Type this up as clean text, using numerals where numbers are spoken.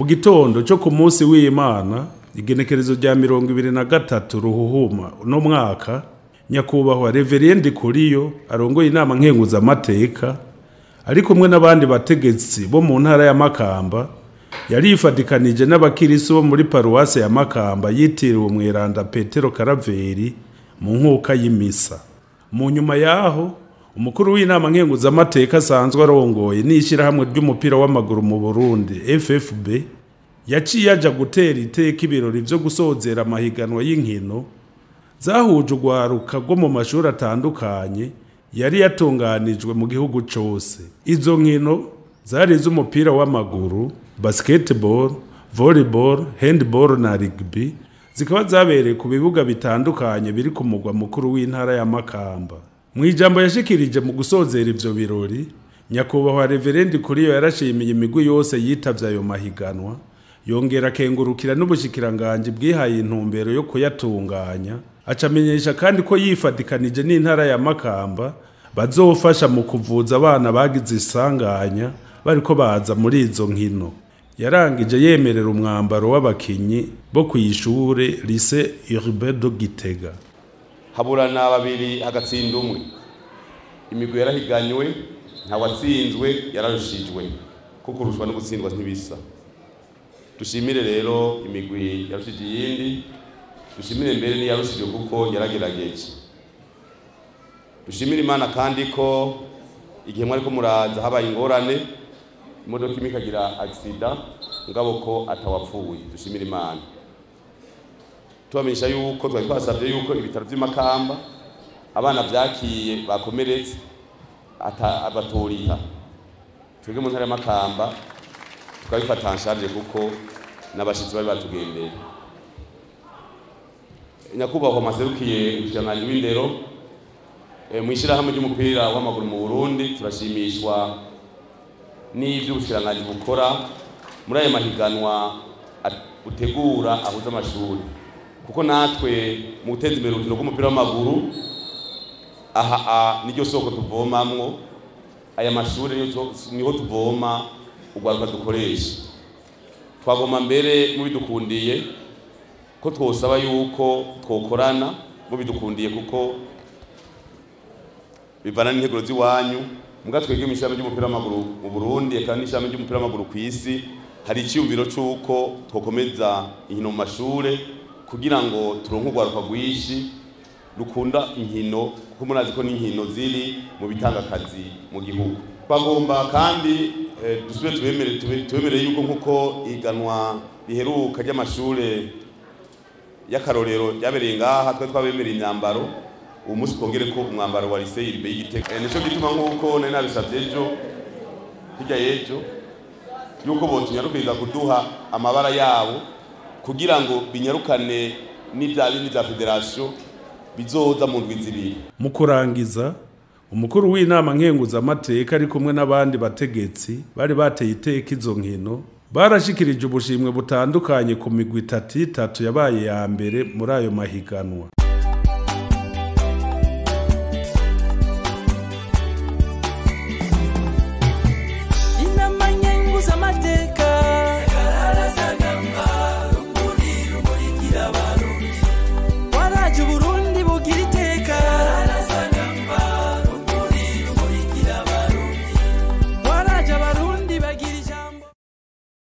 Mu gitondo cyo ku munsi w'Imana, igenekerezo rya 23 Ruhuhuma no mwaka, nyakubahwa Révérien Ndikuriyo arongoye Inama Nkenguzamateka ari kumwe n'abandi bategetsi bo mu ntara ya Makamba, yarifadikanije n'abakirisu bo muri paruwase ya Makamba yitiriwe umweranda Petero Karaveri mu nkuka y'imisa. Mu nyuma yaho, umukuru w'Inama Nkenguzamateka asanzwe arongoye n'ishyirahamwe ry'umupira w'amaguru mu Burundi, FFB, yaciye aja gutera iteka ibirori vyo gusozera amahiganwa y'inkino zahuje urwaruka rwo mu mashuri atandukanye yari yatunganijwe mu gihugu cose. Izo nkino zari iz'umupira w'amaguru, basketball, volleyball, handball na rugby, zikaba zabereye ku bibuga bitandukanye biri ku mugwa mukuru w'intara ya Makamba. Mu ijambo yashikirije mu gusozera ivyo birori, nyakubahwa Révérien Ndikuriyo yarashimiye imigwi yose yitavye ayo mahiganwa, yongera akengurukira n'ubushikiranganji bwihaye intumbero yo kuyatunganya. Acamenyesha kandi ko yifadikanije n'intara ya Makamba bazofasha mu kuvuza abana bagize isanganya bariko baza muri izo nkino. Yarangije yemerera umwambaro w'abakinyi bo kw'ishure Lycée Urbain de Gitega. Haburana babiri hagatsinda umwe. Imigwi yarahiganywe, ntawatsinzwe, yararushijwe, kuko kurushwa no gutsindwa ntibisa. Dushimire rero imigwi yarushije iyindi, dushimire mbere n'iyarushije kuko yaragerageje. Dushimire Imana kandi ko igihe mwariko muraza habaye ingorane, imodoka imwe ikagira accident, ngabo ko atawapfuye. Dushimire Imana. Tubamenyesha yuko twari twasabye yuko ibitaro vy'imakamba abana vyakiye bakomeretse batoriha, twebwe mu ntara y'Amakamba tukabifata en charge kuko n'abashitsi bari batugendeye. Nyakubahwa maserukiye umushikiranganji w'indero, mw'ishirahamwe ry'umupira w'amaguru mu Burundi turashimishwa n'ivyo ubushikiranganji bukora muri ayo mahiganwa butegura ahuza amashuri, kuko natwe mu guteza imbere urukino rw'umupira w'amaguru aha niryo soko tuvomamwo. Aya mashuri niho tuvoma urwaruka dukoresha. Twagoma mbere mubidukundiye ko twosaba yuko twokorana mubidukundiye, kuko bivana n'integuro z'iwanyu. Muga twebwe mw'ishirahamwe ry'umupira w'amaguru mu Burundi, eka n'ishirahamwe ry'umupira w'amaguru kw'isi, hari iciyumviro c'uko twokomeza inkino mu mashure kugira ngo turonke urwaruka rwinshi rukunda inkino, kuko murazi ko n'inkino ziri mu bitanga akazi mu gihugu. Twagomba kandi dusubire tubemere yuko nkuko iganwa riheruka ry'amashure y'akarorero ryabereye ngaha twari twabemereye imyambaro, uwo munsi twongere ko umwambaro wa Lycée Urbain y'Igitega. Nico gituma nkuko nari nabisavye ejo hirya y'ejo yuko botunyarukiriza kuduha amabara yabo kugira ngo binyarukane n'ivya bindi vya fédération bizoza mu ndwi 2. Mu kurangiza, umukuru w'Inama Nkenguzamateka ari kumwe n'abandi bategetsi bari bateye iteka izo nkino barashikirije ubushimwe butandukanye ku migwi itatu itatu yabaye ya mbere muri ayo mahiganwa.